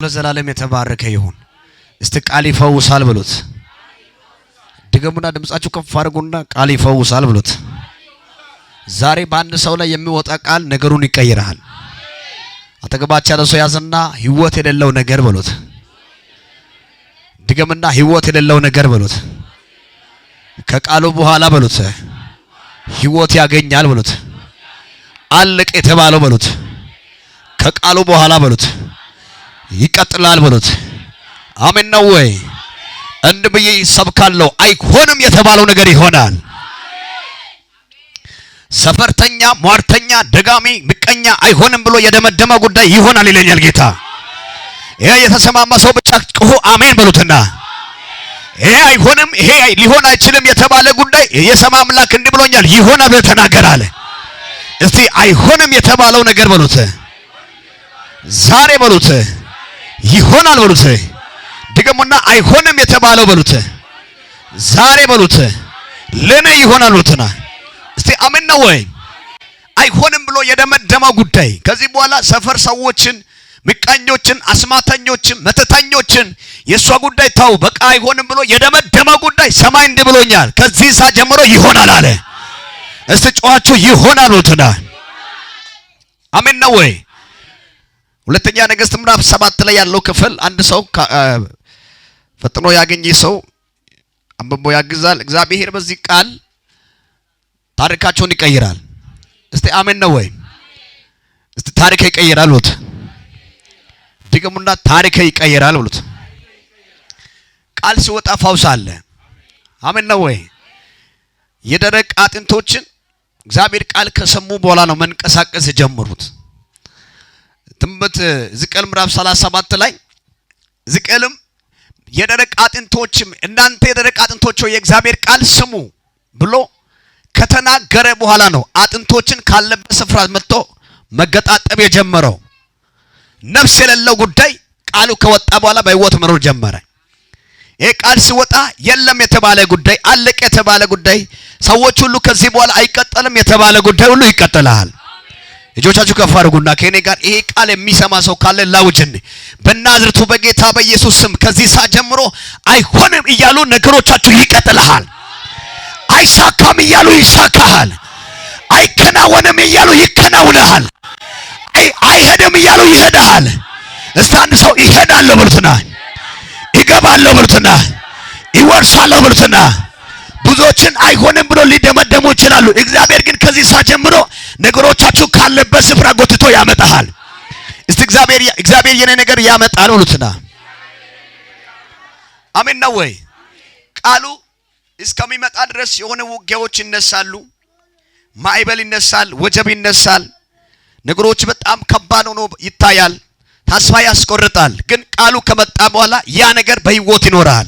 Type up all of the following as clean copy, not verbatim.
ለዘላለም የተባረከ ይሁን። እስቲ ቃል ይፈውሳል ብሉት። ድገሙና ድምጻችሁ ከፍ አድርጉና ቃል ይፈውሳል ብሉት። ዛሬ በአንድ ሰው ላይ የሚወጣ ቃል ነገሩን ይቀይራል። አጠገባችሁ ያለ ሰው ያዝና ህይወት የሌለው ነገር በሉት። ድገምና ህይወት የሌለው ነገር በሉት። ከቃሉ በኋላ በሉት ህይወት ያገኛል በሉት። አለቅ የተባለው በሉት። ከቃሉ በኋላ በሉት ይቀጥላል በሉት። አሜን ነው ወይ? እንድ ብዬ ሰብካለሁ። አይሆንም የተባለው ነገር ይሆናል። ሰፈርተኛ፣ ሟርተኛ፣ ደጋሚ፣ ምቀኛ አይሆንም ብሎ የደመደመ ጉዳይ ይሆናል ይለኛል ጌታ። ይሄ የተሰማማ ሰው ብቻ ጮሆ አሜን በሉትና ይሄ አይሆንም፣ ይሄ ሊሆን አይችልም የተባለ ጉዳይ የሰማ አምላክ እንዲህ ብሎኛል ይሆናል ብለህ ተናገር አለ። እስቲ አይሆንም የተባለው ነገር በሉት ዛሬ በሉት ይሆናል በሉት። ድገሙና አይሆንም የተባለው በሉት ዛሬ በሉት ለኔ ይሆናል በሉትና እስቲ አሜን ነው ወይ? አይሆንም ብሎ የደመደመው ጉዳይ ከዚህ በኋላ ሰፈር ሰዎችን፣ ምቀኞችን፣ አስማተኞችን፣ መተተኞችን የእሷ ጉዳይ ታው በቃ አይሆንም ብሎ የደመደመው ጉዳይ ሰማይ እንዲህ ብሎኛል ከዚህ ሰዓት ጀምሮ ይሆናል አለ። እስቲ ጮኻችሁ ይሆናል በሉትና አሜን ነው ወይ? ሁለተኛ ነገሥት ምዕራፍ 7 ላይ ያለው ክፍል አንድ ሰው ፈጥኖ ያገኘ ሰው አንብቦ ያግዛል። እግዚአብሔር በዚህ ቃል ታሪካቸውን ይቀይራል። እስቲ አሜን ነው ወይ? እስቲ ታሪክ ይቀይራል ብሉት። ድገሙና ታሪክ ይቀይራል ብሉት። ቃል ሲወጣ ፈውስ አለ። አሜን ነው ወይ? የደረቅ አጥንቶችን እግዚአብሔር ቃል ከሰሙ በኋላ ነው መንቀሳቀስ የጀመሩት። ትንቢተ ሕዝቅኤል ምዕራፍ 37 ላይ ሕዝቅኤልም የደረቅ አጥንቶችም እናንተ የደረቅ አጥንቶች ሆይ የእግዚአብሔር ቃል ስሙ ብሎ ከተናገረ በኋላ ነው አጥንቶችን ካለበት ስፍራ መጥቶ መገጣጠም የጀመረው። ነፍስ የሌለው ጉዳይ ቃሉ ከወጣ በኋላ በሕይወት መኖር ጀመረ። ይሄ ቃል ሲወጣ የለም የተባለ ጉዳይ፣ አለቀ የተባለ ጉዳይ፣ ሰዎች ሁሉ ከዚህ በኋላ አይቀጠልም የተባለ ጉዳይ ሁሉ ይቀጥላል። እጆቻችሁ ከፍ አድርጉና ከኔ ጋር ይሄ ቃል የሚሰማ ሰው ካለ ላውጅን በናዝሬቱ በጌታ በኢየሱስ ስም ከዚህ ሰዓት ጀምሮ አይሆንም እያሉ ነገሮቻችሁ ይቀጥልሃል። አይሳካም እያሉ ይሳካሃል። አይከናወንም እያሉ ይከናወንሃል። አይሄድም እያሉ ይሄዳል። እስቲ አንድ ሰው ይሄዳለሁ በሉትና፣ ይገባለሁ በሉትና፣ ይወርሳለሁ በሉትና። ብዙዎችን አይሆንም ብሎ ሊደመደሙ ይችላሉ። እግዚአብሔር ግን ከዚህ ሰዓት ጀምሮ ነገሮቻችሁ ካለበት ስፍራ ጎትቶ ያመጣሃል። እስቲ እግዚአብሔር የኔ ነገር ያመጣል በሉትና። አሜን ነው ወይ? ቃሉ እስከሚመጣ ድረስ የሆነ ውጊያዎች ይነሳሉ። ማዕበል ይነሳል፣ ወጀብ ይነሳል። ነገሮች በጣም ከባድ ሆኖ ይታያል። ተስፋ ያስቆርጣል። ግን ቃሉ ከመጣ በኋላ ያ ነገር በህይወት ይኖራል።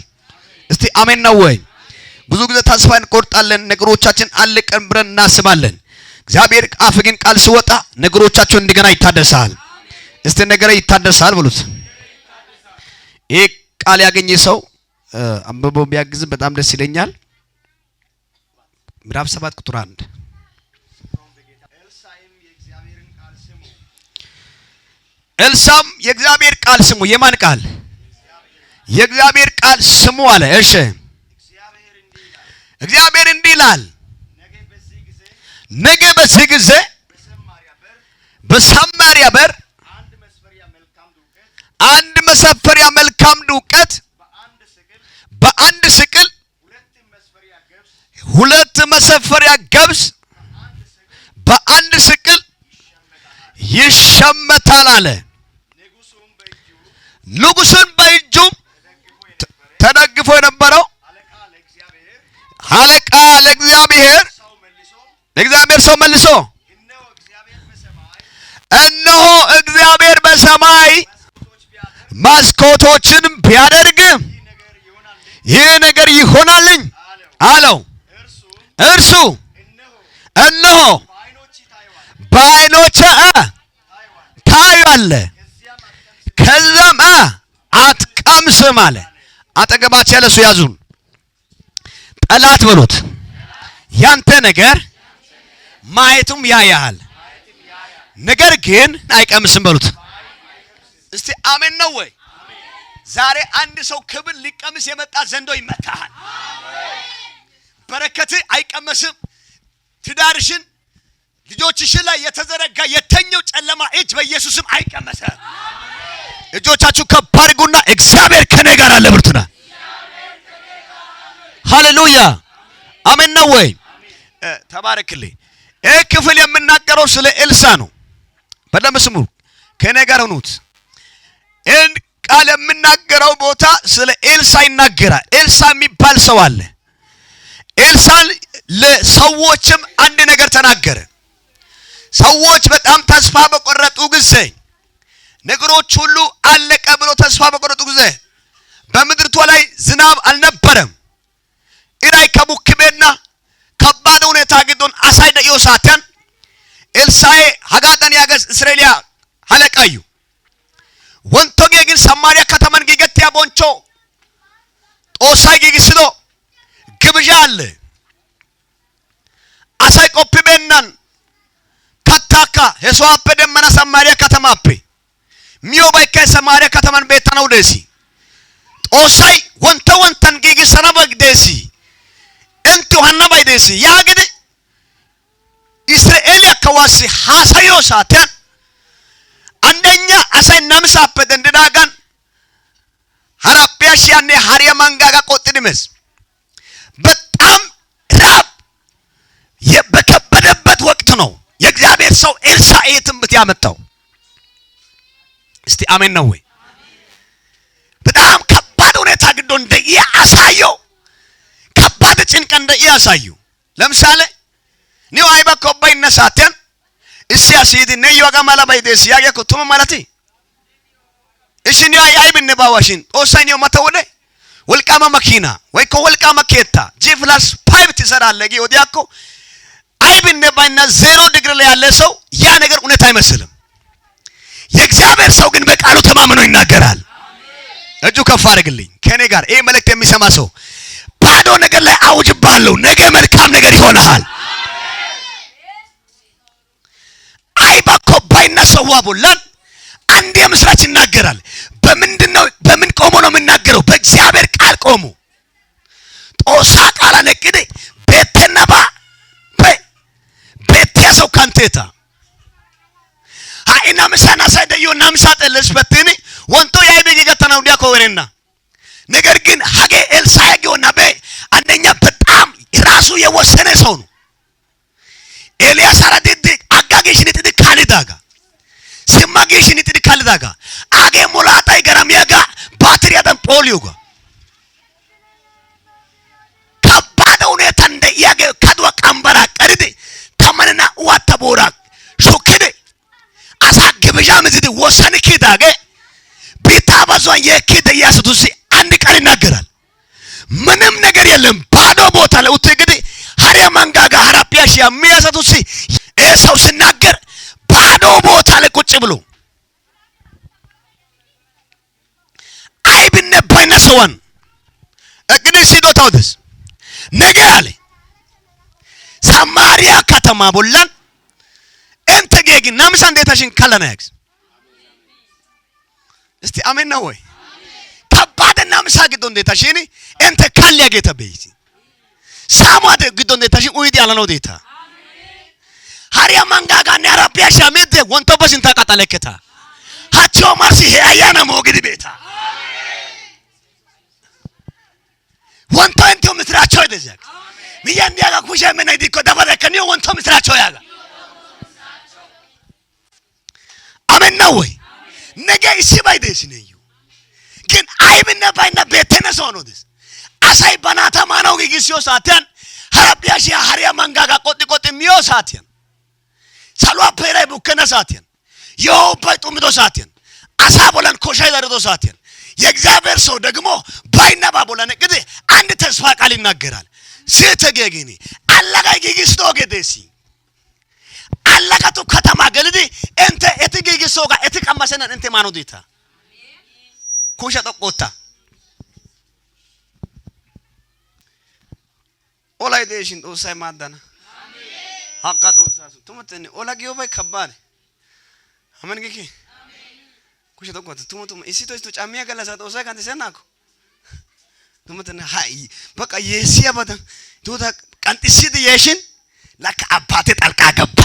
እስቲ አሜን ነው ወይ? ብዙ ጊዜ ተስፋ እንቆርጣለን። ነገሮቻችን አልቀን ብለን እናስባለን። እግዚአብሔር አፍ ግን ቃል ሲወጣ ነገሮቻችን እንደገና ይታደሳል። እስቲ ነገር ይታደሳል ብሉት። ይሄ ቃል ያገኘ ሰው አንብቦ ቢያግዝም በጣም ደስ ይለኛል። ምዕራፍ 7 ቁጥር 1 ኤልሳም የእግዚአብሔር ቃል ስሙ። የማን ቃል? የእግዚአብሔር ቃል ስሙ አለ። እሺ እግዚአብሔር እንዲህ ይላል፣ ነገ በዚህ ጊዜ በሰማርያ በር አንድ መሰፈሪያ መልካም ዱቄት በአንድ ስቅል ሁለት መሰፈሪያ ገብስ በአንድ ስቅል ይሸመታል አለ። ንጉሡን በእጁ ተደግፎ የነበረው አለቃ ለእግዚአብሔር ሰው መልሶ እነሆ እግዚአብሔር በሰማይ መስኮቶችን ቢያደርግ ይህ ነገር ይሆናልኝ አለው። እርሱ እነሆ በዓይኖችህ ታያለህ፣ ከዛም አትቀምስም አለ። አጠገባቸው ያለ ሰው ያዙን። ጠላት በሉት ያንተ ነገር ማየቱም ያያል፣ ነገር ግን አይቀምስም በሉት። እስቲ አሜን ነው ወይ? ዛሬ አንድ ሰው ክብር ሊቀምስ የመጣ ዘንዶ ይመታሃል። በረከት አይቀመስም። ትዳርሽን ልጆችሽን ላይ የተዘረጋ የተኛው ጨለማ እጅ በኢየሱስም አይቀመስም። እጆቻችሁ ከፍ አድርጉና እግዚአብሔር ከኔ ጋር አለ ብርቱና። ሃሌሉያ አሜን ነው ወይ? ተባረክልኝ። ይህ ክፍል የምናገረው ስለ ኤልሳ ነው። በደንብ ስሙ፣ ከኔ ጋር ሁኑት። ይህን ቃል የምናገረው ቦታ ስለ ኤልሳ ይናገራል። ኤልሳ የሚባል ሰው አለ። ኤልሳ ለሰዎችም አንድ ነገር ተናገረ። ሰዎች በጣም ተስፋ በቆረጡ ጊዜ፣ ነገሮች ሁሉ አለቀ ብሎ ተስፋ በቆረጡ ጊዜ በምድርቷ ላይ ዝናብ አልነበረም። iray bukkibeenna ከባድ ሁኔታ giddon asay de'iyo saatiyan Elssaa'i hagaadan yaagees Israa'eeliyaa halaqayyo, wontto giigin Samaariya kataman giigettiya bonchcho Xoossay giigissido ግብዣ አለ። Asay qoppibeennan kattaakka he sohuwappe demmana Samaariya katamaappe miyobaykka Samaariya kataman beettanawu dees. Xoossay wontto wonttan giigissanabay dees. Inttiyo hanabay dees yaagidi Israa'eeliyaa kawuwaassi haasayiyo saatiyan አንደኛ asay namisaappe denddidaagan haraphphiya shiyanne hariya manggaagaa qoxxidi mees። በጣም ራብ በከበደበት ወቅት ነው የእግዚአብሔር ሰው ኤልሳ ይህ ትንቢት ያመጣው። እስቲ አሜን ነው ወይ? በጣም ከባድ ሁኔታ ግዶ እንደ ያሳየው ከባድ ጭንቀ እንደ ያሳየው። ለምሳሌ niyo aybakko baynna saatiyan issi asi yiidi neeyyo hagaa malabay dees yaagiyakko tuma malatii? እሺ niyo aybinne baawa shin Xoossay niyo mata wode wolqqaama makiina woykko wolqqaama keetta G+5 ትሰራለህ ጊ ወዲያኮ አይብኔ ባይና 0 ዲግሪ ላይ ያለ ሰው ያ ነገር እውነት አይመስልም። የእግዚአብሔር ሰው ግን በቃሉ ተማምኖ ይናገራል። እጁ ከፍ አድርግልኝ ከኔ ጋር ይሄ መልእክት የሚሰማ ሰው ባዶ ነገር ላይ አውጅብሃለሁ፣ ነገ መልካም ነገር ይሆናል። አይባኮ ባይና ሰዋ ቦላን አንድ የምስራች ይናገራል። በምንድነው በምን ቆሞ ነው የሚናገረው? በእግዚአብሔር ቃል ቆሞ። ጦሳ ቃላ ነቅደ ቤተነባ ቤቴሰው ካንቴታ ሃኢ ናምሳ ናሳይ ደዮ ናምሳ ጠለስ በትኒ ወንቶ ያይቤ ገተናው ዲያኮ ወሬና። ነገር ግን ሀጌ ኤልሳዕ ጊዮና በ አንደኛ በጣም ራሱ የወሰነ ሰው ነው። ኤልያስ አራዲድ አጋጌሽን ጥድ ካልዳጋ ሲማጌሽን ጥድ ካልዳጋ አጌ ሞላጣይ ገራሚያጋ ባትሪያዳን ፖሊዮጋ ከባድ ሁኔታ እንደ ያገ ከድዋ ቀንበራ ቀርድ ተመንና ዋታ ቦራ ሹክድ አሳ ግብዣ ምዝድ ወሰን ኪዳገ ቢታ ባዟን የኪደ ያስዱሲ አንድ ቃል ይናገራል። ምንም ነገር የለም ባዶ ቦታ ላይ ውት እንግዲህ ሀሪያ መንጋጋ ሀራፒያሽ የሚያሰቱሲ ይሄ ሰው ሲናገር ባዶ ቦታ ላይ ቁጭ ብሎ አይብነ ባይነ ሰዋን እቅድ ሲዶታውደስ ነገ አለ ሳማሪያ ከተማ ቦላን እንተ ጌግ ናምሳ እንዴታሽን ካለና ያክስ። እስቲ አሜን ነው ወይ? ከባድ ናምሳ ግዶ እንዴታሽን እንተ ካል ያጌታ በይሲ ሳማደ ግዶ እንዴታሽን ኡይዲ አለነው ዴታ ሀሪያ መንጋጋና አራቢያ ሻሜደ ወንቶ በሽን ታቃጣለከታ ሀቾ ማርሲ ሄአያና ሞግድ ቤታ ወንቶ እንቴው ምስራቸው ይደዛክ ሚያን ያጋ ኩሻ ምን አይዲኮ ደበረከኒ ወንቶ ምስራቸው ያጋ። አሜን ነው ወይ? ነገ እሺ ባይደስ ነዩ ግን አይብነ ባይና ቤተነ ሰው ነው ደስ አሳይ ባናታ ማናው ጊሲዮ ሳቲያን ሀራቢያ ሺ ሀሪያ መንጋጋ ቆጥ ቆጥ ሚዮ ሳቲያን ሳሏ ፔራይ ቡከነ ሳቲያን የውባይ ጡምዶ ሳቲያን አሳ ቦላን ኮሻይ ዳርዶ ሳቲያን የእግዚአብሔር ሰው ደግሞ ባይና ባቦላን እንግዲህ አንድ ተስፋ ቃል ይናገራል። ሲተገግኒ አላጋይ ጊግስቶ ገደሲ አላጋቱ ከተማ ገልዲ እንተ እቲ ጊግሶጋ እቲ ቀማሰነን እንተ ማኖ ዲታ ኩሻ ጠቆታ ኦላይ ዴሽን ጦሳይ ማዳና ሀቃ ጦሳሱ ቱምትኒ ኦላ ጊዮባይ ከባድ አመን ጊኪ። Kushe tokko tuma tuma issitoo issitoo cammiya gallassaa Xoossay qanxxissennaakko tuma ha በቃ yeessiyabata tuuta qanxxissidi yeeshin ለካ አባቴ ጣልቃ ገባ።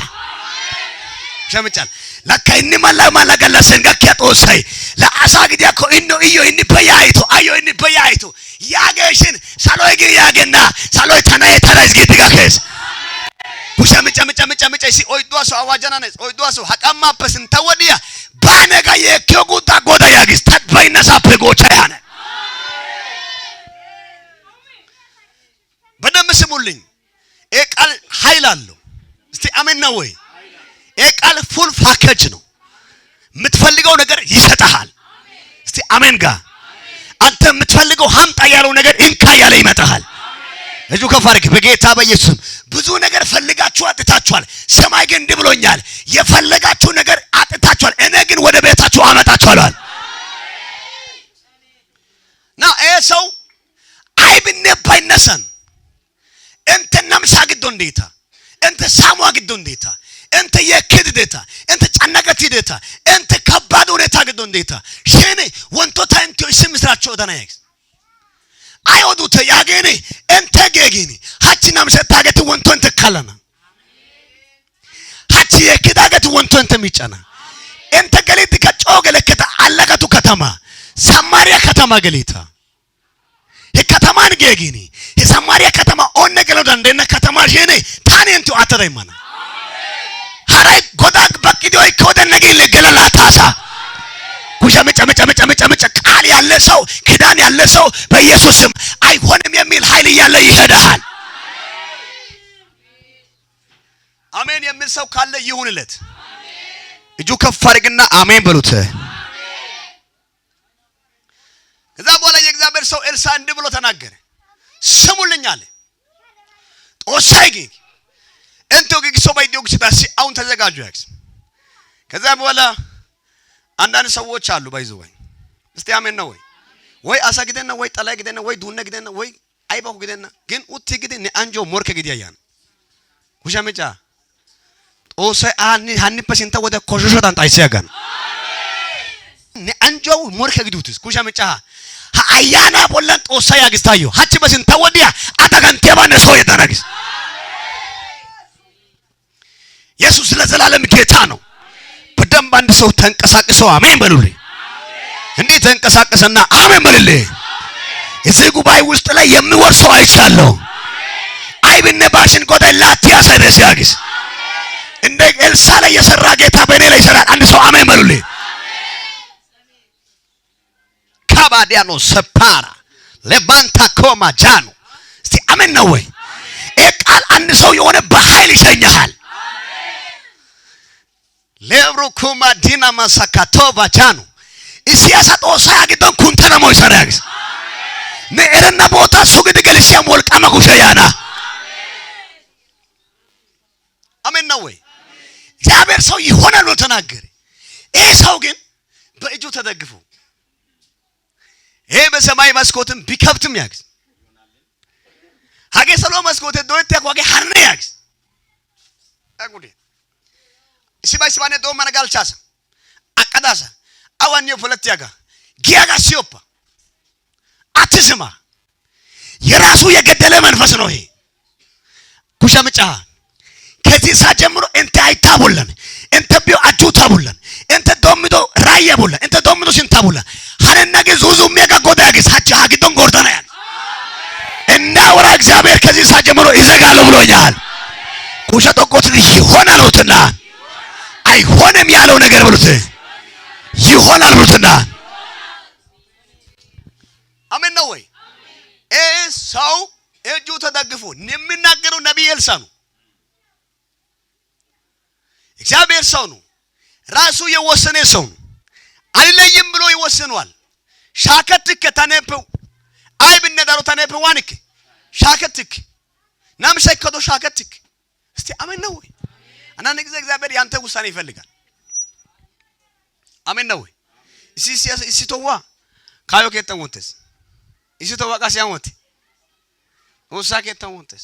ሸምጫል ለካ inni mala mala gallassen gakkiya Xoossay ለአሳ gidiyaakko inno iyyo innippe yaayito ayyo innippe yaayito yaageeshin saloy gin yaagenna saloy tanaye tanays giidi gakkees። kushe mica mica mica mica issi oyddu aso awaajana nees oyddu aso haqammappe sintta wodiya baanega yeekkiyo guutta Goday yaagiis ta baynnasaappe goochcha yaana። በደንብ ስሙልኝ። ይህ ቃል ኃይል አለው። እስቲ አሜን ነው ወይ? ይህ ቃል full package ነው። የምትፈልገው ነገር ይሰጥሃል። እስቲ አሜን ጋ አንተ የምትፈልገው ሀምጣ ያለው ነገር እንካ ያለ ይመጣሃል። እጁ ከፍ አድርግ። በጌታ በኢየሱስም ብዙ ነገር ፈልጋችሁ አጥታችኋል። ሰማይ ግን እንዲህ ብሎኛል፣ የፈለጋችሁ ነገር አጥታችኋል፣ እኔ ግን ወደ ቤታችሁ አመጣችኋለሁ። ና ይሄ ሰው አይብኔ ባይነሰን እንተ ነምሳ giddon deeta እንተ ሳሟ giddon deeta እንተ የክድ deeta እንተ ጨነቀት deeta እንተ ከባድ ሁኔታ giddon deeta shin wontto ta inttiyo issi misiraachcho odana yaagiis። ay odute yaagin እንተ geegin hachchi namsettaageeti wontto intte kallana hachchi yeekkidaageeti wontto intte miiccana intte geliiddikka coo gelekketa allagatu katama Samaariya ከተማ geleeta he kataman geegin he Samaariya ከተማ oonne gelanawu danddayenna katama shin taani inttiyo aattada immana። haray godaa baqqidi oykki wode ne gela laataasa። ኩሸ ምጨ ምጨ ምጨ ምጨ ምጨ ቃል ያለ ሰው ኪዳን ያለ ሰው በኢየሱስ ስም አይሆንም የሚል ኃይል እያለ ይሄዳል። አሜን የሚል ሰው ካለ ይሁንለት። እጁ ከፍ አድርግና አሜን በሉት። ከዛ በኋላ የእግዚአብሔር ሰው ኤልሳ እንዲህ ብሎ ተናገረ። ስሙልኝ አለ። Xoossay ግን እንትው giigissobay diyo gishshataassi አሁን ተዘጋጁ ያክስ። ከዛ በኋላ አንዳንድ ሰዎች አሉ ባይዘወይ እስቲ አሜን ነው ወይ ወይ አሳ gidenna ወይ ጠላይ gidenna ወይ ዱነ gidenna ወይ አይባኩ gidenna ግን utti gidi ne anjo morkke gidiya yaana kusha mica Xoossay hannippe sintta wode koshoshodan xayssiyaagana ne anjuwawu morkke gidi uttis kusha mica ha ayyaanaa bollan Xoossay yaagis taayyo hachchi ba sintta wodiya a daganttiyaabaa ne soo yeddana gis። ኢየሱስ ለዘላለም ጌታ ነው። በደንብ አንድ ሰው ተንቀሳቅሶ አሜን በሉልኝ። እንዲህ ተንቀሳቀሰና አሜን በሉልኝ። እዚህ ጉባኤ ውስጥ ላይ የሚወርሰው አይቻለሁ። አይብነ ባሽን ጎዳይ ላቲያ ሳይደርስ ያግዝ እንደ ኤልሳ ላይ የሰራ ጌታ በእኔ ላይ ይሰራል። አንድ ሰው አሜን በሉልኝ። ካባዲያኖ ሰፓራ ለባንታ ኮማ ጃኖ እስቲ አሜን ነው ወይ? ይህ ቃል አንድ ሰው የሆነ በኃይል ይሸኝሃል። ሌብሩ ኩማ ዲና ማሳካቶባ ጃኖ ኢሲያሳ Xoossay a giddon kunttana moyssana yaagiis። Ne erenna ቦታ sugidi gelissiya wolqqaama kushe yaana። አሜን ነው ወይ? እግዚአብሔር ሰው ይሆናል ብሎ ተናገረ። ይህ ሰው ግን በእጁ ተደግፎ ይሄ በሰማይ መስኮትም ቢከፍትም ያግዝ hagee saluwa maskoote dooyettiyaakko hagee hanana yaagiis። ጉዴ issibaa issibaa ne doommana galchchaasa aqqadaasa awan niyo polettiyaagaa giyaagaa siyoppa አትስማ። የራሱ የገደለ መንፈስ ነው ይሄ። ኩሻ ምጫ ከዚህ ሰዓት ጀምሮ እንተ አይታ bollan እንተ ቢዮ አጁታ bollan እንተ ዶሚዶ ራያ bollan እንተ ዶሚዶ ሲንታ bollan ሀነና ግን ዙዙሚያጋ ጎዳ ያግዝ ሀች ሀጊዶን ጎርደና ያ እንዳወራ እግዚአብሔር ከዚህ ሰዓት ጀምሮ ይዘጋለሁ ብሎኛል። ኩሻ ጠቆት ይሆናል ብሉትና አይሆንም ያለው ነገር ብሉት ይሆናል ብሉትና አሜን ነው ወይ? ይህ ሰው እጁ ተደግፎ የሚናገረው ነቢይ ኤልሳ ነው። እግዚአብሔር ሰው ነው። ራሱ የወሰነ ሰው ነው። አልለይም ብሎ ይወስኗል። ሻከትከ ታኔፕው አይ ብነዳሮ ታኔፕ ዋንክ ሻከትክ ናምሸከዶ ሻከትክ እስቲ አሜን ነው ወይ? አንዳንድ ጊዜ እግዚአብሔር ያንተ ውሳኔ ይፈልጋል። አሜን ነው ወይ? እሲ እሲ ተዋ ካዮ keettan wontes issi towa qassi yan wotti Xoossaa keettan wontes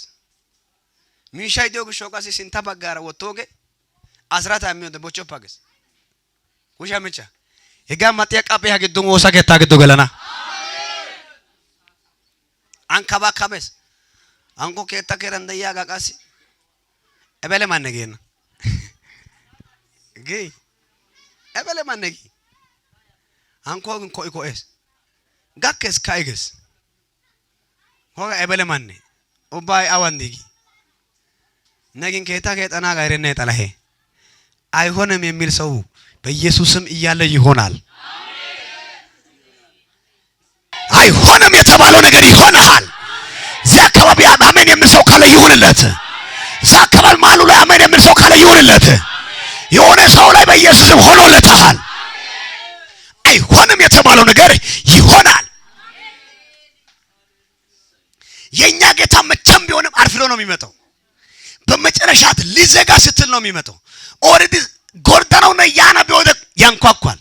miishshay diyo gishshawu qassi sintta baggaara wottoogee asirataa immiyode bochchoppa gees። kushiya micca Hegaa maxiya qaphe ha giddon woosa keettaa giddo gelana. Ankabakkabees. Hankko keetta keran de'iyaagaa qassi ebele manne geenna. Gi ebele manne gi. Hankko ko'i ko'ees. Gakkees ka'i gees. Hoga ebele manne. Ubbay awan dii gi. Ne ግን keettaa keexxanaagaa erennee xalahe። አይሆንም የሚል ሰው በኢየሱስም እያለ ይሆናል። አይሆንም የተባለው ነገር ይሆናል። እዚያ አካባቢ አሜን የሚል ሰው ካለ ይሁንለት። እዚያ አካባቢ መሀሉ ላይ አሜን የሚል ሰው ካለ ይሁንለት። የሆነ ሰው ላይ በኢየሱስም ሆኖለታል። አይሆንም የተባለው ነገር ይሆናል። የኛ ጌታ መቼም ቢሆንም አርፍዶ ነው የሚመጣው። በመጨረሻት ሊዘጋ ስትል ነው የሚመጣው። Already ጎርደነውና ያና ቢወደ ያንኳኳል።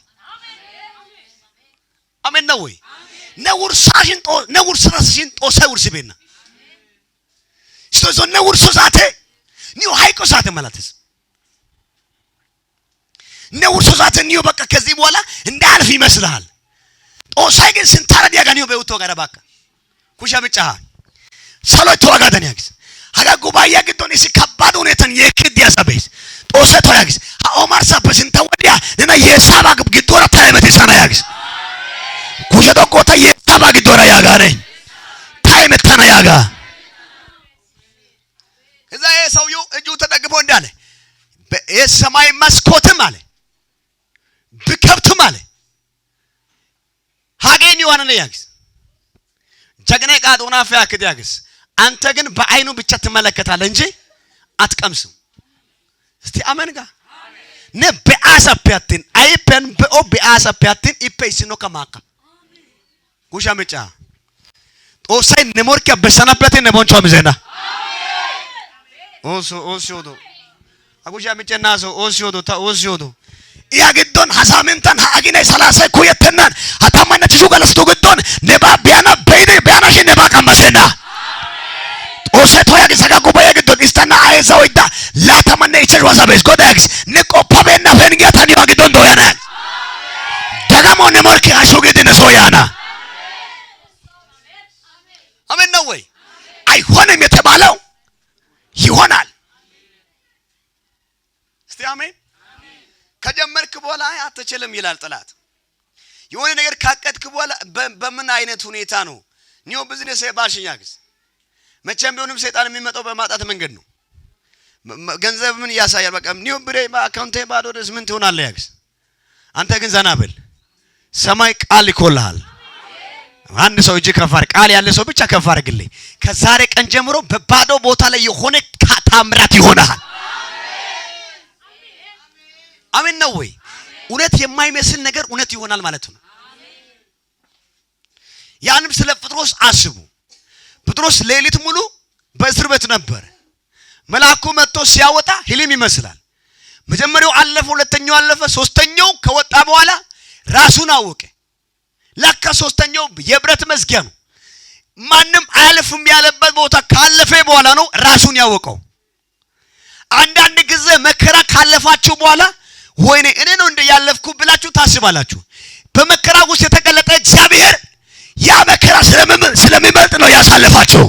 አሜን ነው ወይ? ነውርሳሽን ጦ ነውርሳሽን ጦሳይ ውርስ ቤና ስቶዞ ነውርሶ ዛቴ ኒው ሃይቆ ዛቴ ማለትስ ነውርሶ ዛቴ ኒው በቃ ከዚህ በኋላ እንዳያልፍ ይመስልሃል። ጦሳይ ግን ስንታረድ ያጋ ኒው በውቶ ጋር ባካ ኩሻ ብጫ ሰሎይ ተዋጋደን ያግስ ሀጋ ጉባኤ ግዶን እሲ ከባድ ሁኔታን የክድ ያሳበይስ ጦሰ ተያግስ ኦማርሳ በስንተ ወዲያ ነና የሳባ ግዶራ ታይመት ሰና ያግስ ኩሸ ዶቆታ የሳባ ግዶራ ያጋነ ታይመት ተና ያጋ። ከዛ ይሄ ሰውዬው እጁ ተደግፎ እንዳለ የሰማይ መስኮትም አለ ብከብትም አለ ሀጌን ይዋነነ ያግስ ጀግኔ ቃጦና ፈያክድ ያግስ። አንተ ግን በአይኑ ብቻ ትመለከታለህ እንጂ አትቀምስም። እስቲ አሜን ጋ ነ በአሳፔ አትን አይፔን በኦ በአሳፔ አትን ኢፔ ሲኖ ከማካ ኩሻ ምጫ ጦሳይ ነሞርኪያ በሰናበት ነቦንቾ ምዘና ኦሶ ኦሲዮዶ አጉሻ ምጨናሶ ኦሲዮዶ ታ ኦሲዮዶ ያ ግዶን ሀሳምንታን ሀአጊናይ ሰላሳይ ኩየተናን ሀታማነ ቲሹ ገለስቱ ግዶን ነባ ቢያና በይደ ቢያናሽ ነባ ቀመሰና ጦሰ ቶያ ግሰጋ ጉባኤ ግዶን ኢስታና አይዛ ወይዳ ላተማነ ይቸሽ ዋሳበስ ጎዳ ያግስ ንቆፓቤና ፈንጊያ ታኒዋ ግዶን ዶያና ደጋሞ ነሞርኪ አሹ ግድነ ሶያና። አሜን ነው ወይ? አይሆንም የተባለው ይሆናል። እስቲ አሜን። ከጀመርክ በኋላ አትችልም ይላል ጠላት። የሆነ ነገር ካቀድክ በኋላ በምን አይነት ሁኔታ ነው ኒው ቢዝነስ ባሽኛግስ? መቼም ቢሆንም ሰይጣን የሚመጣው በማጣት መንገድ ነው። ገንዘብ ምን ያሳያል? በቃ ኒው ብሬ በአካውንቴ ባዶ ደስ ምን ትሆናለህ ያግስ። አንተ ግን ዘና በል። ሰማይ ቃል ይኮልሃል። አንድ ሰው እጅ ከፍ አድርግ። ቃል ያለ ሰው ብቻ ከፍ አድርግልኝ። ከዛሬ ቀን ጀምሮ በባዶ ቦታ ላይ የሆነ ታምራት ይሆናል። አሜን ነው ወይ? እውነት የማይመስል ነገር እውነት ይሆናል ማለት ነው። ያንም ስለ ጴጥሮስ አስቡ። ጴጥሮስ ሌሊት ሙሉ በእስር ቤት ነበር። መልአኩ መጥቶ ሲያወጣ ህልም ይመስላል። መጀመሪያው አለፈ፣ ሁለተኛው አለፈ፣ ሶስተኛው ከወጣ በኋላ ራሱን አወቀ። ለካ ሶስተኛው የብረት መዝጊያ ነው። ማንም አያልፍም ያለበት ቦታ ካለፈ በኋላ ነው ራሱን ያወቀው። አንዳንድ ጊዜ መከራ ካለፋችሁ በኋላ ወይኔ እኔ ነው እንደ ያለፍኩ ብላችሁ ታስባላችሁ። በመከራ ውስጥ የተገለጠ እግዚአብሔር ያ መከራ ስለሚበልጥ ነው ያሳለፋችሁ።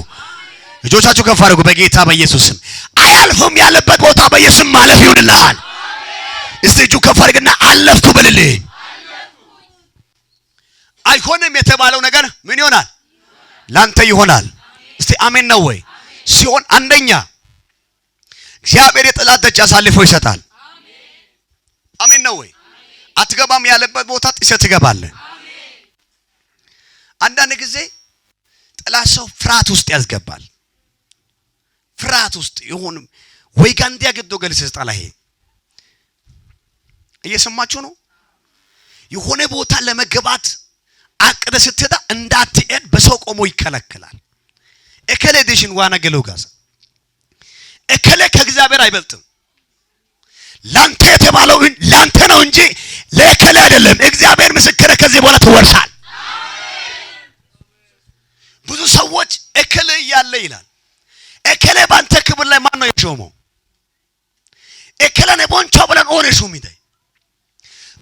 እጆቻችሁ ከፍ አድርጉ። በጌታ በኢየሱስ ስም አያልፍም ያለበት ቦታ በኢየሱስ ማለፍ ይሁንልሃል። እስቲ እጁ ከፍ አድርግና አለፍኩ በልልኝ። አይሆንም የተባለው ነገር ምን ይሆናል? ላንተ ይሆናል። እስቲ አሜን ነው ወይ? ሲሆን አንደኛ እግዚአብሔር የጠላት ደጅ አሳልፎ ይሰጣል። አሜን ነው ወይ? አትገባም ያለበት ቦታ ጥሰህ ትገባለህ። አንዳንድ ጊዜ ጠላት ሰው ፍርሃት ውስጥ ያስገባል። ፍርሃት ውስጥ ይሁን ወይ ጋንዲያ ግዶ ገልስ ጠላሄ እየሰማችሁ ነው። የሆነ ቦታ ለመግባት አቅደ ስትሄዳ እንዳትሄድ በሰው ቆሞ ይከለክላል። እከሌ ዲሽን ዋና ገለው ጋዛ እከሌ ከእግዚአብሔር አይበልጥም። ላንተ የተባለው ላንተ ነው እንጂ ለእከሌ አይደለም። እግዚአብሔር ምስክር፣ ከዚህ በኋላ ትወርሳል። ብዙ ሰዎች እከሌ እያለ ይላል። እከሌ ባንተ ክብር ላይ ማን ነው የሾመው? እከሌ ነው ቦንቾ ብለን ኦነ ሹም ይታይ።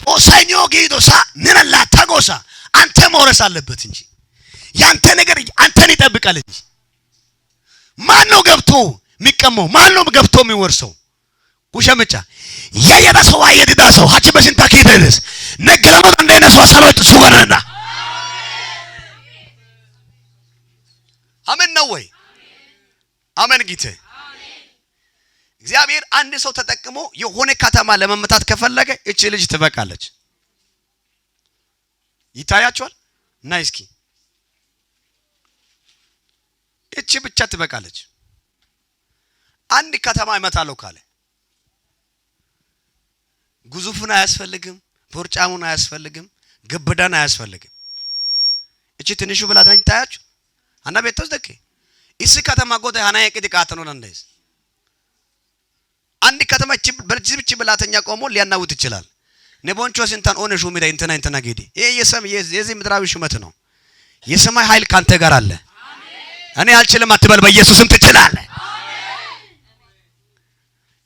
ጦሳይኞ ጊዶሳ ነና ላታጎሳ አንተ መውረስ አለበት እንጂ ያንተ ነገር አንተን ይጠብቃል እንጂ። ማን ነው ገብቶ የሚቀመው? ማን ነው ገብቶ የሚወርሰው? ኩሸምጫ ያየዳ ሰው አየዳ ሰው ሀቺ በስንታ ኪደስ ነገለኖ እንደነሱ ሰሎት ሱገነና አሜን ነው ወይ? አሜን ጊቴ። እግዚአብሔር አንድ ሰው ተጠቅሞ የሆነ ከተማ ለመመታት ከፈለገ እቺ ልጅ ትበቃለች። ይታያቸዋል። እና እስኪ እቺ ብቻ ትበቃለች። አንድ ከተማ እመታለሁ ካለ ግዙፉን አያስፈልግም፣ ቦርጫሙን አያስፈልግም፣ ግብዳን አያስፈልግም። እቺ ትንሹ ብላቴና ይታያችሁ አና ቤቶስ ደኬ እሲ ከተማ ጎዳ ሀና የቅድ ቃተኖ ደንደስ አንድ ከተማ እቺ በዚህ ብቻ ብላተኛ ቆሞ ሊያናውጥ ይችላል። ነቦንቾ ሲንታን ኦነ ሹሚዳ እንትና እንትና ጌዲ ይሄ የሰም የዚህ ምድራዊ ሹመት ነው። የሰማይ ኃይል ካንተ ጋር አለ። እኔ አልችልም አትበል፣ በኢየሱስም ትችላለህ።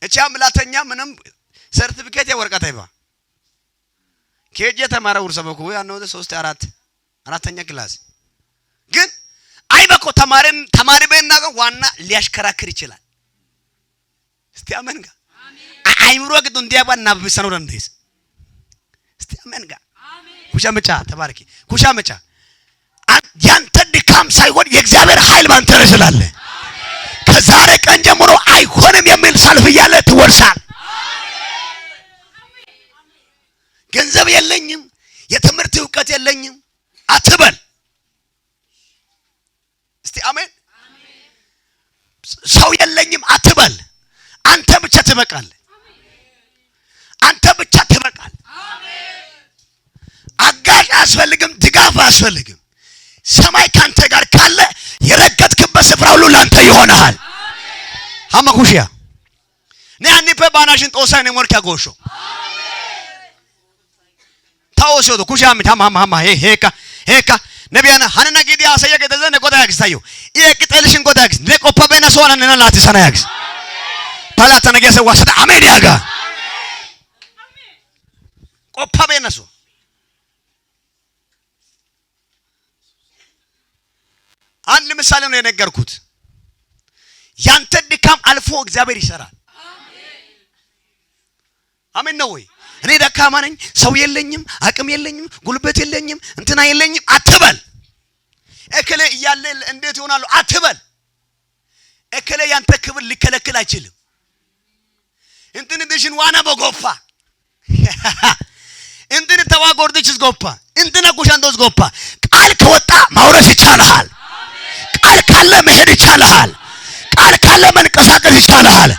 እቺ ብላተኛ ምንም ሰርቲፊኬት የወረቀት አይባ ኬጄ ተማረ ውርሰ በኩ ያነው 3 4 አራተኛ ክላስ ግን አይበኮ ተማሪን ተማሪ በእናቀ ዋና ሊያሽከራክር ይችላል። እስቲ አሜን ጋ አይምሮ ግዱ እንዲያባ ናብሰነው ደንደስ እስቲ አሜን ጋ ኩሻ መጫ ተባረኪ። ኩሻ መጫ ያንተ ድካም ሳይሆን የእግዚአብሔር ኃይል ባንተ ላይ ስላለ ከዛሬ ቀን ጀምሮ አይሆንም የሚል ሰልፍ እያለ ትወርሳል። ገንዘብ የለኝም፣ የትምህርት እውቀት የለኝም አትበል። እስቲ አሜን። ሰው የለኝም አትበል። አንተ ብቻ ትበቃለህ። አንተ ብቻ ትበቃለህ። አጋዥ አያስፈልግም፣ ድጋፍ አያስፈልግም። ሰማይ ካንተ ጋር ካለ የረገጥክበት ስፍራ ሁሉ ላንተ ይሆናል። ሀማ ኩሽያ ነያኒፔ ባናሽን ጦሳይ ነሞርኪያ ጎሾ ታኦሶዶ ኩሽያ ምት ሀማ ሀማ ሀማ ሄ ሄካ ሄካ ነቢያና ሀነና ጊዲ አሰየ ገደዘ ነቆዳ ያግስ ታዩ ይቅጠልሽን ቆዳ ያግስ ነቆፓ በና ሰዋና ነና ላትሰና ያግስ ታላታ ነገሰ ዋሰዳ አሜን ያጋ ቆፓ በና ሰው አንድ ምሳሌ ነው የነገርኩት። ያንተ ድካም አልፎ እግዚአብሔር ይሰራል። አሜን ነው ወይ? እኔ ደካማ ነኝ፣ ሰው የለኝም፣ አቅም የለኝም፣ ጉልበት የለኝም፣ እንትና የለኝም አትበል። እከሌ እያለ እንዴት ይሆናሉ አትበል። እከሌ ያንተ ክብር ሊከለክል አይችልም። እንትን ድሽን ዋና በጎፋ እንትን ተዋጎርድችስ ጎፋ እንትን ኩሻንዶስ ጎፋ ቃል ከወጣ ማውረስ ይቻልሃል። ቃል ካለ መሄድ ይቻልሃል። ቃል ካለ መንቀሳቀስ ይቻልሃል።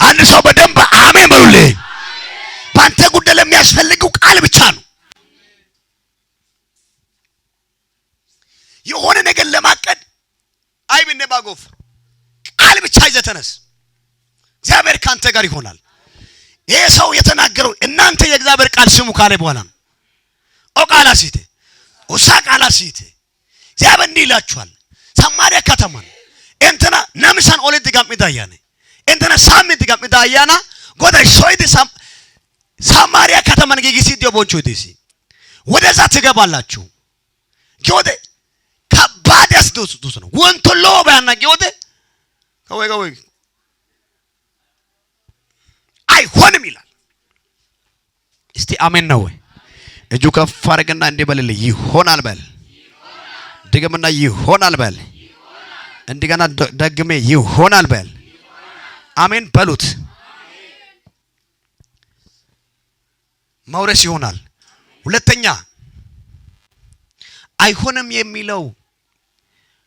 አንድ ሰው በደንብ አሜን በሉልኝ። በአንተ ጉዳይ ለሚያስፈልገው ቃል ብቻ ነው። የሆነ ነገር ለማቀድ አይብኔ ባጎፍ ቃል ብቻ ይዘህ ተነስ። እግዚአብሔር ካንተ ጋር ይሆናል። ይሄ ሰው የተናገረው እናንተ የእግዚአብሔር ቃል ስሙ ካለ በኋላ ነው። ኦ ቃላ ሲቴ ኦሳ ቃላ ሲቴ እግዚአብሔር እንዲህ ይላችኋል። ሰማርያ ከተማ እንትና ነምሳን ኦሌት ጋምጣ ያኔ እንትና ሳምንት ጋምጣ ያና ጎዳይ ሶይድ ሳማሪያ ከተማን ጊጊሲ ዲዮ ቦንቾ ዲሲ ወደዛ ትገባላችሁ። ጊዮደ ከባድ ያስደስቱት ነው ወንቶሎ ባያና ጊዮደ ከወይ ከወይ አይሆንም ይላል። እስቲ አሜን ነው ወይ? እጁ ከፍ አድርግና እንዲህ በልልኝ፣ ይሆናል በል። ድግምና ይሆናል በል። እንደገና ደግሜ ይሆናል በል። አሜን በሉት። መውረስ ይሆናል። ሁለተኛ አይሆንም የሚለው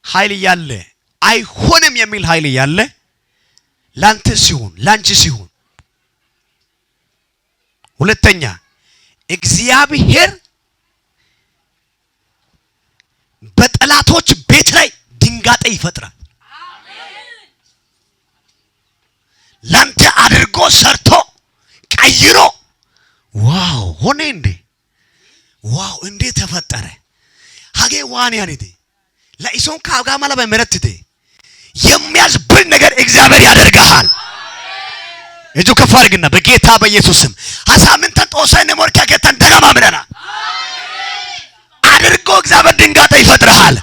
ኃይል እያለ አይሆንም የሚል ኃይል እያለ ላንተ ሲሆን ላንቺ ሲሆን፣ ሁለተኛ እግዚአብሔር በጠላቶች ቤት ላይ ድንጋጤ ይፈጥራል። ላንተ አድርጎ ሰርቶ ቀይሮ wow ሆነ እንዴ! wow እንዴ ተፈጠረ! ሀጌ ዋን ያኔቴ ለኢሶን ካጋ ማላ በመረትቴ የሚያዝብል ነገር እግዚአብሔር ያደርግሃል። እጁ ከፍ አድርግና በጌታ በኢየሱስ ስም ሀሳምንተን ጦሳይ ነሞርኪያ ጌታን ደገማ ምለና አድርጎ እግዚአብሔር ድንጋጤ ይፈጥርሃል።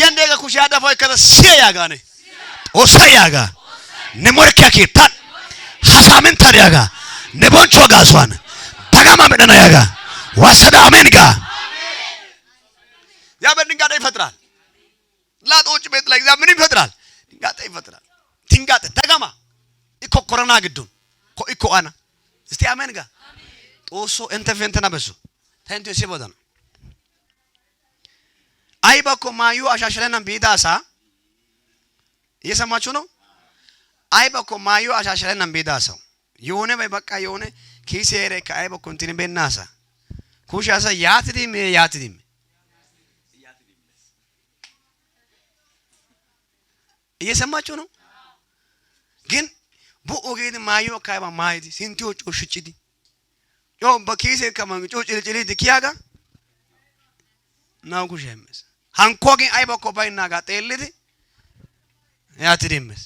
ያንደጋ ኩሽ ያዳፋ ከዛ ሲያ ያጋነ ጦሳይ ያጋ ነሞርኪያ ኬታን ሀሳምንተን ያጋ ነቦንቾ ጋሷን ደገማ ምለና ያጋ ወሰደ አሜን ጋ እግዚአብሔር ድንጋጤ ይፈጥራል። ላጦች ቤት ላይ እግዚአብሔር ምን ይፈጥራል? ድንጋጤ ይፈጥራል። ድንጋጤ ደገማ ኢኮ ኮሮና ግዱን ኮ ኢኮ አና እስቲ አሜን ጋ ጦሶ እንተ ፈንተና በሱ ታንቱ ሲቦዳን አይባኮ ማዩ አሻሽለና ቢዳሳ እየሰማችሁ ነው። አይባኮ ማዩ አሻሽለና ቢዳሳው የሆነ በይ በቃ የሆነ ኪሴ ረከ አይባኮ እንትን በናሳ ኩሻሳ ያትዲም ያትዲም እየሰማችሁ ነው። ግን ቡኦ ጌድ ማዩ ካይባ ማይዲ ሲንቲዮ ጮሽጭዲ ጮ በኪሴ ከማን ጮ ጭልጭሊ ዲኪያጋ ናው ኩሽ የምስ ሃንኮ ግን አይባኮ ባይናጋ ጤልዲ ያትዲምስ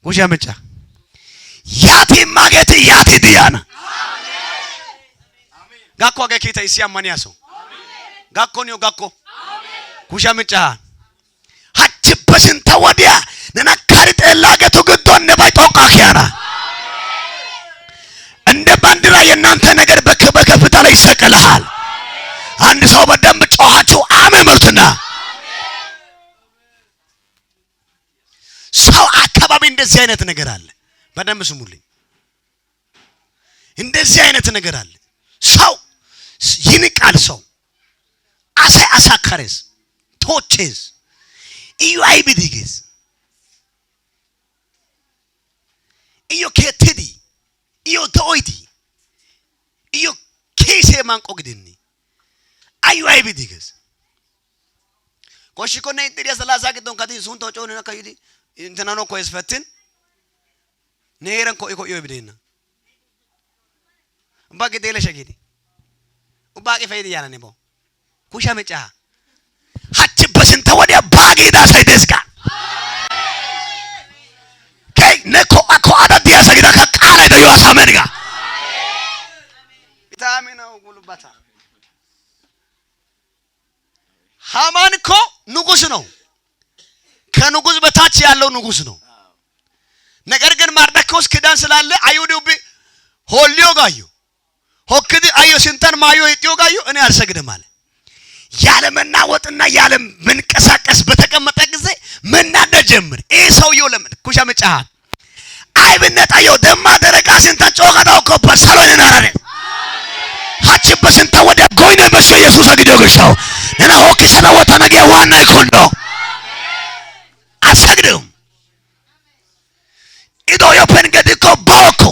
ኩሽ ያመጫ ያቲ ማጌት ያቲ ዲያና ጋኮ አገ ኬታ ይሲ አማንያሶ ጋኮ ኒዮ ጋኮ ኩሽ ያመጫ ሀች በስንተ ወዲያ ነና ካሪ ጤላጌቱ ግዶን ነባይ ጦቃ ኪያና እንደ ባንዲራ የእናንተ ነገር በከፍታ ላይ ይሰቀልሃል። አንድ ሰው በደንብ ጮኻችሁ አሜን በሉትና ሰው አካባቢ እንደዚህ አይነት ነገር አለ። በደንብ ስሙልኝ። እንደዚህ አይነት ነገር አለ። ሰው ይንቃል። ሰው አሳይ አሳካሬስ ቶቼዝ እዩ አይቢዲጌስ እዩ ኬትዲ እዩ ተኦይዲ እዩ ኪሴ ማንቆ ግድኒ አዩ አይቢዲጌስ ኮሽኮነ ኢንጥሪያ ሰላሳ ግዶን ከቲ ሱን ተጮን ከይዲ እንትናኖ ኮይስ ፈትን ኔረን ኮ ኢኮ ይብዴና ኡባ ግዴለ ሸጊዲ ኡባ ቂፈይዲ ያለኔ ቦ ኩሻ መጫ ሀች በስንተ ወዲያ ባጌዳ ሳይደስጋ ከይ ነኮ አኮ አዳ ዲያሳ ጊዳ ከቃላ ደዩ አሳመን ጋ ቪታሚናው ጉልበታ ሃማን እኮ ንጉስ ነው። ከንጉስ በታች ያለው ንጉስ ነው። ነገር ግን ማርዳኪዎስ ኪዳን ስላለ አይሁድ ሆሊዮ ጋዩ ሆክዲ አዮ ሲንተን ማዮ ይጥዮ ጋዩ እኔ አልሰግድም አለ። ያለ መናወጥና ያለ መንቀሳቀስ በተቀመጠ ጊዜ መናደድ ጀምር። ይህ ሰውየው ለምን ኩሻ መጫሃ አይብነት አየው ደማ ደረቃ ሲንተን ጮቀታው እኮ በሰሎን ናራኔ ሀች በስንተ ወዲያ ጎይነ በሾ ኢየሱስ አግዶ ግሻው ነና ሆክ ሰና ወታ ነገ ዋና ይኮንዶ አልሰግድም ኢዶ ዮፔንገዲኮ ባኦኮ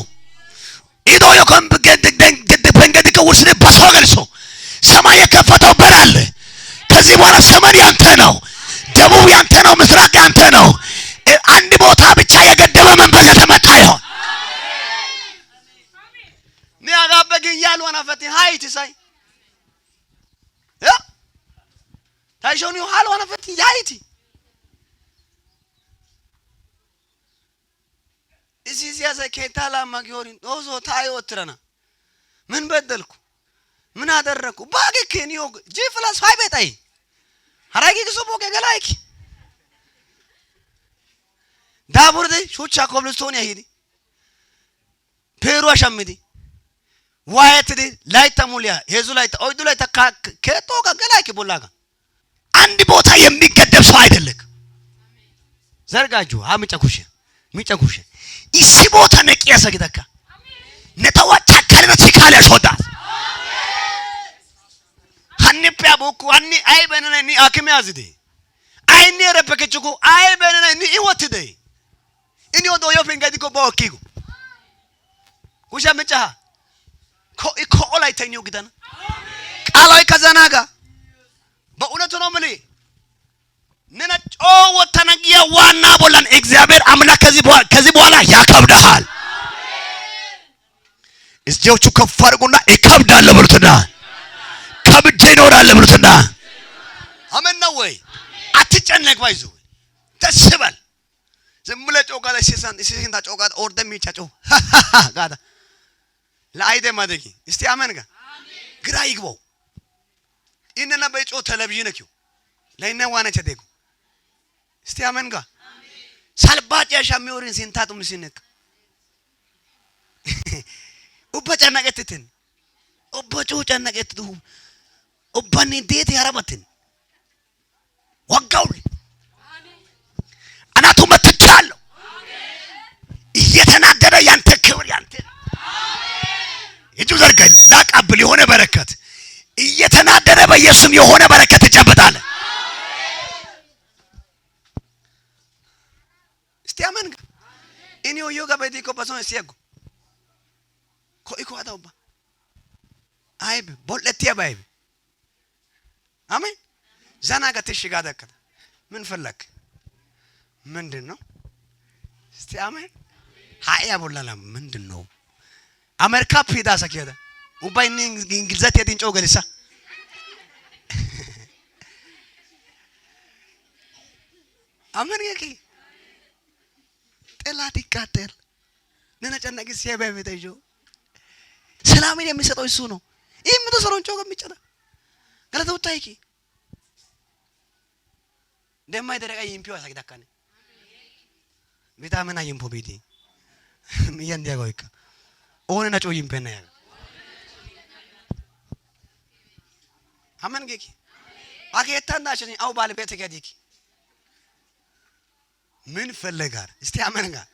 ኢዶ ዮፔንገዲኮ ውስን በሶገልሶ ሰማይ የከፈተው በር አለ። ከዚህ በኋላ ሰሜን ያንተ ነው፣ ደቡብ ያንተ ነው፣ ምስራቅ ያንተ ነው። አንድ ቦታ ብቻ የገደበ መንፈስ የተመታ ይሆን። ኒያጋበግን ያልዋን አፈቲ ሃይቲ ሳይ ያ ታይሾኒ ሃልዋን አፈቲ ያይቲ እሲ ሲያሰ ኬታላ ማጊዮሪን ጦሶ ታዮ ወትረና ምን በደልኩ ምን አደረኩ ባገ ከኒዮ ጂ ፕላስ ፋይቭ ጣይ ሀራጊ ግሶ ቦቄ ገላይክ ዳቡርደ ሹቻ ኮብልስቶን ያሂዲ ፔሩ አሻምዲ ዋየትዲ ላይታ ሙሊያ ሄዙ ላይታ ኦይዱ ላይታ ከጦጋ ገላይክ ቦላጋ አንድ ቦታ የሚገደብ ሰው አይደለም። ዘርጋጁ አ ምጫ ኩሽ ምጫ ኩሽ ኢሲ ቦታ ነቂያሰ ጊደካ ነተዋ ቻካልና ቺካል ያሾዳ ሀኒ ፒያቡኩ ሀኒ አይ በነነ ኒ አክም ያዝዴ አይኒ ረበከችኩ አይ በነነ ኒ ይወትደ እኒ ወዶ ዮፔን ጋዲ ኮ ቦኪጉ ኩሻ ምጫ ኮ ኢኮ ኦላይ ተኞ ግደና ቃላዊ ከዘናጋ በእውነቱ ነው የምልህ ነና ጮ ወተነጊያ ዋና ቦላን እግዚአብሔር አምላክ ከዚህ በኋላ ያከብድሃል። እጆቹ ከፍ አድርጉና እከብዳለሁ ብሉትና ከብጄ እኖራለሁ ብሉትና አሜን ነው ወይ? አትጨነቅ፣ ባይዞ ደስ በል። ዝም ብለህ ጮህ ጋዳ ሲሲንታ ጮህ ጋዳ ኦርደ ሚቻ ጮህ ጋዳ ለአይደ ማደጊ እስቲ አሜን ጋ ግራ ይግባው። ኢነና በጮ ቴሌቪዥን ኪው ለይነ ዋነቸ ደጉ እስቲ አሜን ጋ ሳልባጭ ያሻሚወሪን ሲንታጡ ምስንክ ኡባ ጨነቀትትን ኡባ ጮ ጨነቀትቱ ኡባኒ እንዴት ያረባትን ወጋው አናቱ መትቻለሁ። እየተናደደ ያንተ ክብር ያንተ እጁ ዘርጋ ላቀብል የሆነ በረከት እየተናደደ በኢየሱስም የሆነ በረከት ትጨብጣለህ። እስቲ አሜን ጋ እኔ ወዮ ጋ በዲ ኮባሶን ሲያጉ ኮኢኮ አዳውባ አይብ ቦለቲያ ባይብ አሜን ዘና ጋትሽ ጋር ደከተ ምን ፈለክ? ምንድን ነው? እስቲ አሜን ሀያ ቦላላ ምንድን ነው? አሜሪካ ፒዳ ሰከደ ኡባይ እንግሊዘት የድንጮ ገሊሳ አሜን የኪ ጠላት ይቃጠል ነነጨነቅ ሲያባይ ሰላምን የሚሰጠው እሱ ነው። ይህ ምትሰሮን ጮ የሚጨና ገለተውታይኪ ደማይ ደረቀ ይምፒው አሳግዳካነ ቢታመና ይምፖ ቢዲ ሚያን ዲያጎይካ ኦነ ነጮ ይምፔና ያ አመን ጌኪ አኬታንዳሽን አው ባለቤት ገዲኪ ምን ፈለጋር እስቲ አመን ጋር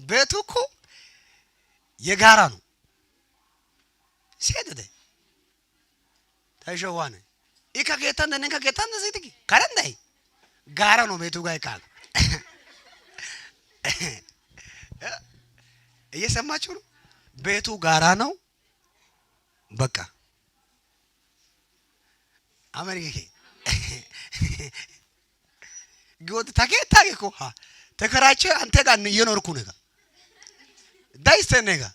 ቤቱ እኮ የጋራ ነው። ሴት ተሸዋነ ኢካ ኬታን ደነካ ኬታን ደሰይትኪ ከረንዳይ ጋራ ነው ቤቱ ጋር ይካል እየሰማችሁ ነው። ቤቱ ጋራ ነው። በቃ አሜሪካ ግወት ታኬታ እኮ ተከራይቼ አንተ ጋር እየኖርኩ ነው ጋር ዳይሰ ጋር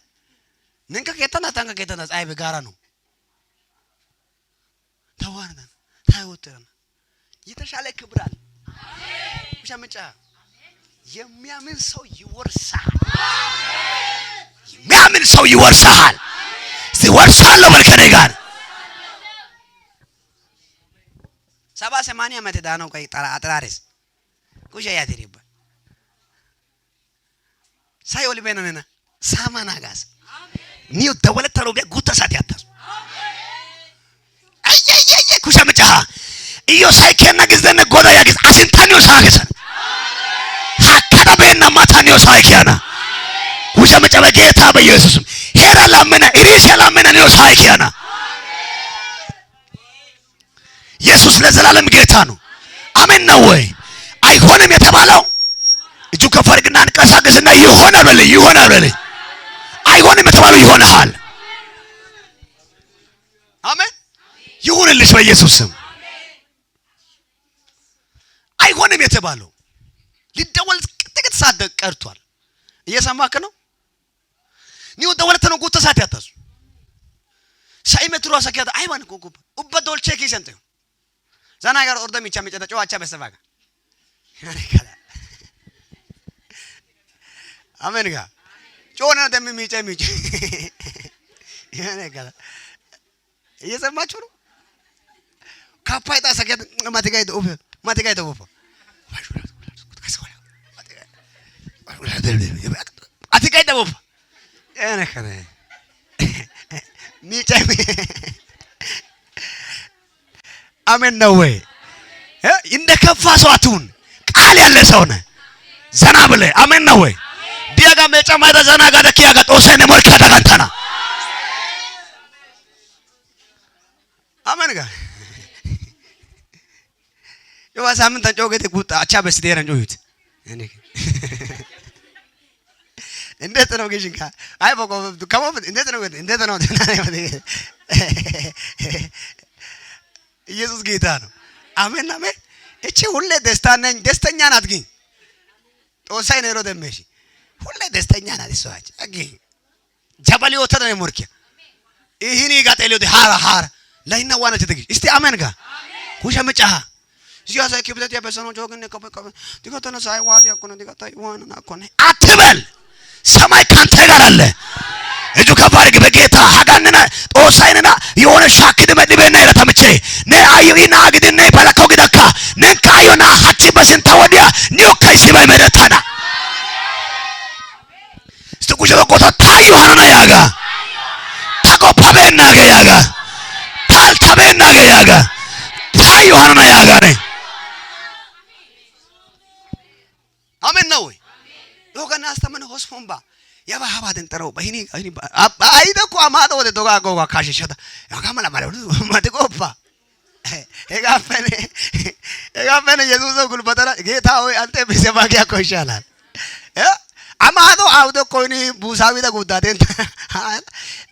ንንከ ኬታና ታንከ ኬታና ፀሐይ በጋራ ነው። ተዋርደን ታይወጥረን የተሻለ ክብር አለ። ሻምጫ የሚያምን ሰው ይወርሳል። የሚያምን ሰው ይወርሳል። ሲወርሳለሁ በል ከእኔ ጋር 70 80 ዓመት ዳነው ቆይ አጥራሪስ ኩሻ ያትሪባ ሳይወል በነነና ሳማናጋስ ኒው ደወለተሮ ጉታ ሳት ያታሱ አየየየ ኩሻ ምጫ iyo saykena gizene goda yagis asintaniyo saagesan hakkada beenna mataniyo saykiyana ኩሻ ምጫ በጌታ በኢየሱስም ሄራ ላመና ኢሪስ ላመና niyo saykiyana ኢየሱስ ለዘላለም ጌታ ነው። አሜን ነው ወይ? አይሆንም የተባለው እጁ ከፍ አድርግና አንቀሳቅስና ይሆናል በለኝ፣ ይሆናል በለኝ። አይሆንም የተባለው ይሆናል። አሜን ይሁንልሽ በኢየሱስ ስም። አይሆንም የተባለው ሊደወል ጥቂት ሰዓት ቀርቷል። እየሰማክ ነው? ኒው ደወለተ ነው ጉተ ሰዓት ያታሱ ሳይመትሩ አሰከታ አይባን ኮኮ ኡበ ዶልቼ ኪሰንተ ዘና ጋር ኦርደ ሚቻ ሚጫ ጨዋቻ በሰባጋ አሜን ጋ ጮና ደም ሚጫ ሚጫ ያኔ እየሰማችሁ ነው? ካፓይታ ሰከት ማቲጋይ ዶፍ ማቲጋይ ዶፍ አቲጋይ ዶፍ ያኔ ከነ ሚጫ አሜን ነው ወይ? እንደ ከፋ ሰው አትሁን። ቃል ያለ ሰው ነህ። ዘና ብለህ አሜን ነው ወይ? ዲያጋ መጫ ማዳ ዘና ጋዳ ኪያጋ ጦሰነ ሞልካ ዳጋንታና አሜን ጋ ይዋ ሳምንት አንጮ ገቴ ጉጣ አቻ በስዴረን ጮዩት እንዴት ነው ግሽንካ አይ በቆ ከሞ እንዴት ነው እንዴት ነው ኢየሱስ ጌታ ነው። አሜን አሜን። እቺ ሁሌ ደስታ ነኝ ደስተኛ ናት። ግን ጦሳይ ነሮ ደመሽ ሁሌ ደስተኛ ናት። እሷች አጊ ጀበል ወተደ ነው ሞርኪ ይህኒ ጋጠሌው ሃራ ሃራ ላይና ዋና ተደግሽ እስቲ አሜን ጋ ኩሻ መጫሃ እዚያ ክብደት ያበሰነው ጆግን ዲጋተነ ሳይዋት ያኮነ ዲጋታ ይዋን አኮነ አትበል። ሰማይ ካንተ ጋር አለ። እጁ ከፍ አድርግ። በጌታ ሀጋንና ጦሳይንና የሆነ ሻክድ መድበና ይረተምቼ ነ አዩ ኢና አግድነ ባላከው ግዳካ ነንካ አዮና ሀቺ በስንታ ወዲያ ኒዮ ካይሲባይ መደታና እስቲ ቁጭ በቆታ ታዩ ሀናና ያጋ ታቆፓቤና ገ ያጋ ታልታቤና ገ ያጋ ታዩ ሀናና ያጋ ነ አሜን ነው ወይ? ዶጋና አስተመነ ሆስፎንባ ያባ ሀባ ደንጠረው በሂኒ ሂኒ አይደኮ አማዶ ወደ ዶጋ ጎጋ ካሽሸታ ያጋ መላ ማለ ማትቆፋ ሄጋፈነ ሄጋፈነ ኢየሱስ ጉልበተራ ጌታ ሆይ አንተ ቢሰማጊያ እኮ ይሻላል። አማዶ አውዶ ኮይኒ ቡሳዊዳ ጉዳቴን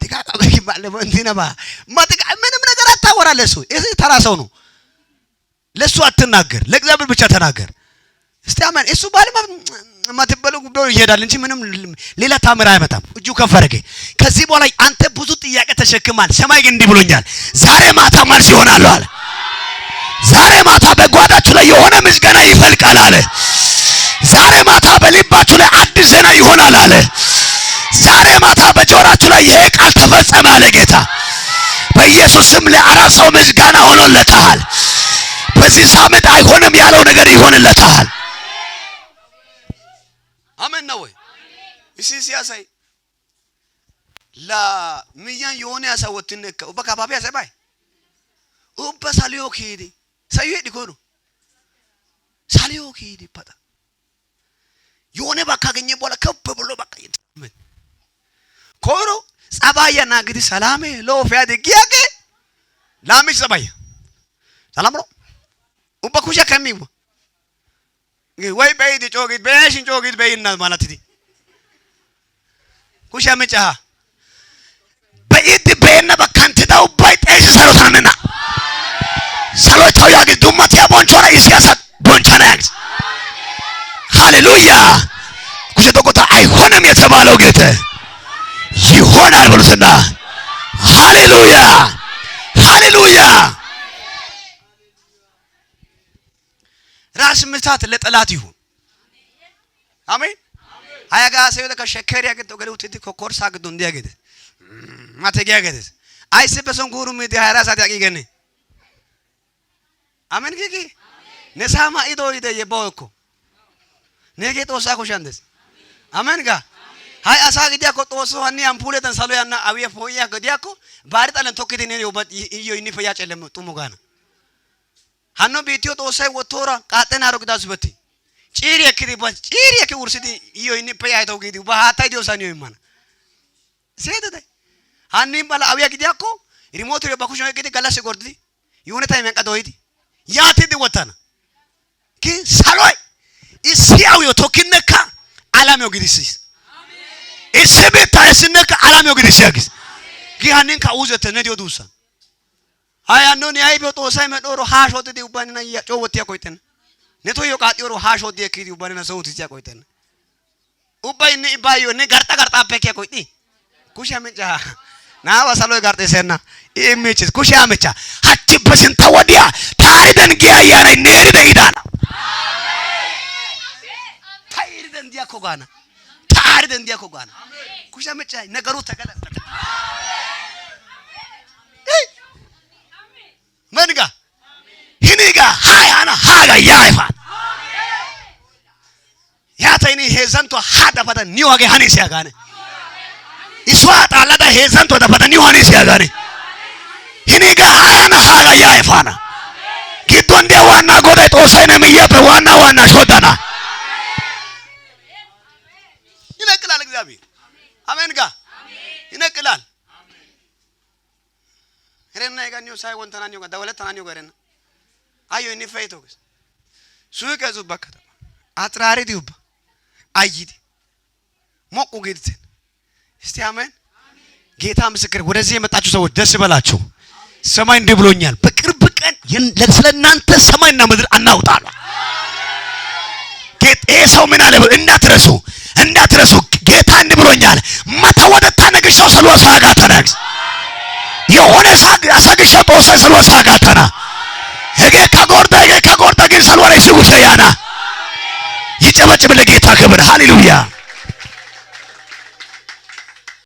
ዲጋ ቀበኪ ባለ እንቲነባ ማትቃ ምንም ነገር አታወራ። ለሱ ይሄ ተራ ሰው ነው። ለሱ አትናገር፣ ለእግዚአብሔር ብቻ ተናገር። እስቲ አሜን። እሱ ባልማ ማትበሉ ጉዳዩ ይሄዳል እንጂ ምንም ሌላ ታምር አይመጣም። እጁ ከፍ አድርጌ ከዚህ በኋላ አንተ ብዙ ጥያቄ ተሸክማል። ሰማይ ግን እንዲህ ብሎኛል፣ ዛሬ ማታ መልስ ይሆናል አለ። ዛሬ ማታ በጓዳችሁ ላይ የሆነ ምስጋና ይፈልቃል አለ። ዛሬ ማታ በልባችሁ ላይ አዲስ ዜና ይሆናል አለ። ዛሬ ማታ በጆራችሁ ላይ ይሄ ቃል ተፈጸመ አለ ጌታ። በኢየሱስ ስም ለአራት ሰው ምስጋና ሆኖለታል። በዚህ ሳምንት አይሆንም ያለው ነገር ይሆንለታል። አሜን ነው ወይ? እሲ ሲያሳይ ለሚያን የሆነ ያሳወትን ኡባ ከባቢ ያሰባይ ኡባ ሳሊዮ ኪዲ ሳዩ ዲኮኑ ሳሊዮ ኪዲ ፓታ የሆነ ባካገኘ በኋላ ከፍ ብሎ በቃ ይተመን ኮሮ ጸባያ ናግዲ ሰላሜ ሎፊያ ዲጊያጌ ላሚች ጸባያ ሰላም ነው ኡባ ኩሻ ከሚው ወይ በይዲ ጮጊት በያሽን ጮጊት በይና ማለት ዲ ኩሻ ምጫ በኢድ በየነ በካንትዳው ባይ ጤስ ሰሎታንና ሰሎታው ያግዝ ዱማቲያ ቦንቾና ኢሲያሳ ቦንቻና ያግዝ። ሃሌሉያ ኩሽ ተቆጣ አይሆንም የተባለው ጌታ ይሆናል በሉትና ሃሌሉያ ሃሌሉያ። ራስ ምታት ለጠላት ይሁን። አሜን። አያጋ ሰው ከሸከሪያ ግዶ ገሉት ኮርሳ ግዶ እንዲያገደ ማተጊያ ገደስ አይስ በሰንኩሩ ምዲ 24 ሰዓት ያቂገነ አሜን ኪኪ ነሳማ ኢዶ ኢደ የቦኮ ነጌ ጦሳ ኮሻንደስ አሜን ጋ ሃይ አሳ ግዲያኮ ጦሶ ሀኒ አምፑለተን ሳሎ ያና አብየ ፎያ ግዲያኮ ባሪ ጣለን ቶክቲ ኔ iyo inni ፈያ ጨለም ጡሙ ጋና ሀኖ ቢቲዮ ጦሳይ ወቶራ ቃጠና ሮግዳስ በቲ ጪሪ የክዲ ባ ጪሪ የክ ውርስዲ iyo inni ፈያ አይተው ግዲ ባሃታ ዲዮሳኒ ይማና ሴተተ ሀኒም ባላ አብያ ግዲያኮ ሪሞት በኩሽ ግዲ ገላስ ጎርዲ የሆነ ታይም ያንቀደው ይዲ ያቲዲ ወታና ኪ ሳሎይ isiያው ቶኪነካ አላሚው ግዲስ እሲ ቤታ እስነካ አላሚው ግዲስ ያግዝ ጊ ሀኒን ካውዘተ ነዲዮ ዱሳ አይ አኖን ያይ ጦሳይ መዶሮ ሃሾት ዲ ኡባንና ያጮወት ያቆይተን ነቶ ዮቃጢዮሮ ሃሾት የኪዲ ኡባንና ሰውት ያቆይተን ኡባይ ነ ኢባዮ ነ ጋርጣ ጋርጣ ፔክ ያቆይቲ ኩሻ ምንጫ ናባ ሳሎይ ጋርጤሰና ኢሚችስ ኩሻ ምቻ ሀቺ በስንታ ወዲያ ታሪደን ጊያ ያናይ ኔሪደ ኢዳና ታይርደን ዲያኮ ጋና ታሪደን ዲያኮ ጋና ኩሻ ምጫ ነገሩ ተገለበጠ። መንጋ ሂኒጋ ሃይ ሃና ሃጋ ያይፋ ያተይኒ ሄዘንቶ ሃዳፈታ ኒዋጌ ሀኒስ ያጋነ እሷ ጣላዳ ሄዘንቶ ደፈታ ኒው ሀኒስ ያጋነ ሂኒጋ ሃያና ሃጋ ያይፋና ጊዶን ዲያ ዋና ጎዳይ ጦሳይ ነምየፈ ዋና ዋና ሾዳና ይነቅላል እግዚአብሔር። አሜን ጋ ይነቅላል። ሄረና ይጋኒዮ ሳይ ወንተናኒዮ ጋ ደወለተናኒዮ ጋረና አዮ እኒ ፈይቶ ገስ ሱቀ ዙባ ከተማ አጥራሪ ዲዩባ አይዲ ሞቁ ግድትን እስቲ አሜን። ጌታ ምስክር። ወደዚህ የመጣችሁ ሰዎች ደስ ይበላችሁ። ሰማይ እንዲህ ብሎኛል፣ በቅርብ ቀን ስለ እናንተ ሰማይና ምድር አናውጣለሁ። ይሄ ሰው ምን አለ? እንዳትረሱ እንዳትረሱ። ጌታ እንዲህ ብሎኛል፣ መተወደታ ነግሻው ሰልዋ ሳጋተና የሆነ አሳግሻው ጦሳ ሰልዋ ሳጋተና Hegeekka gordda, hegeekka gordda, gin saluwara issi gushe yaana. ይጨበጭብ ለጌታ ክብር። ሃሌሉያ።